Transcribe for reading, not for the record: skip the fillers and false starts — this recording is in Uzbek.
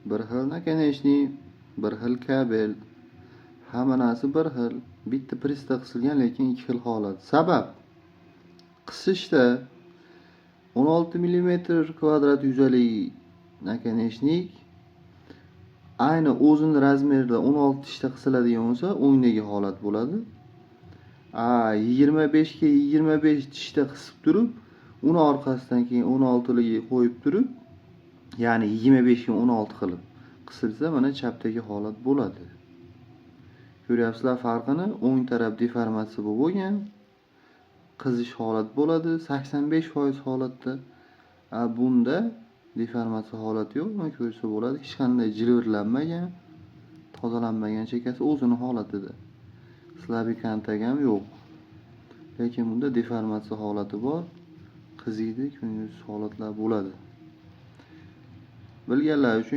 Bir xil наконечник, bir xil kabel, hamma narsa bir xil. Bitta pressda qisilgan, lekin ikki xil holat. Sabab qisishda 16 millimetr kvadrat yuzali наконечник ayni o'zini razmerida 16 tishda qisiladigan bo'lsa, o'ngdagi holat bo'ladi. A 25 ga 25 tishda qisib turib, uni orqasidan keyin 16ligi qo'yib turib, ya'ni 25 ga 16 qilib qisilsa, mana chapdagi holat bo'ladi. Ko'ryapsizlar farqini? O'ng taraf deformatsiya bo'lib bo'lgan, qizish holat bo'ladi 85% holatda. A bunda deformatsiya holati yo'q, buni ko'rsa bo'ladi. Hech qanday jilvirlanmagan, tozalanmagan, chekasi o'zini holatida. Слабый контакт ham yo'q. Lekin bunda deformatsiya holati bor. Qiziydi, ko'ngilsiz holatlar bo'ladi. Bilganlar uchun.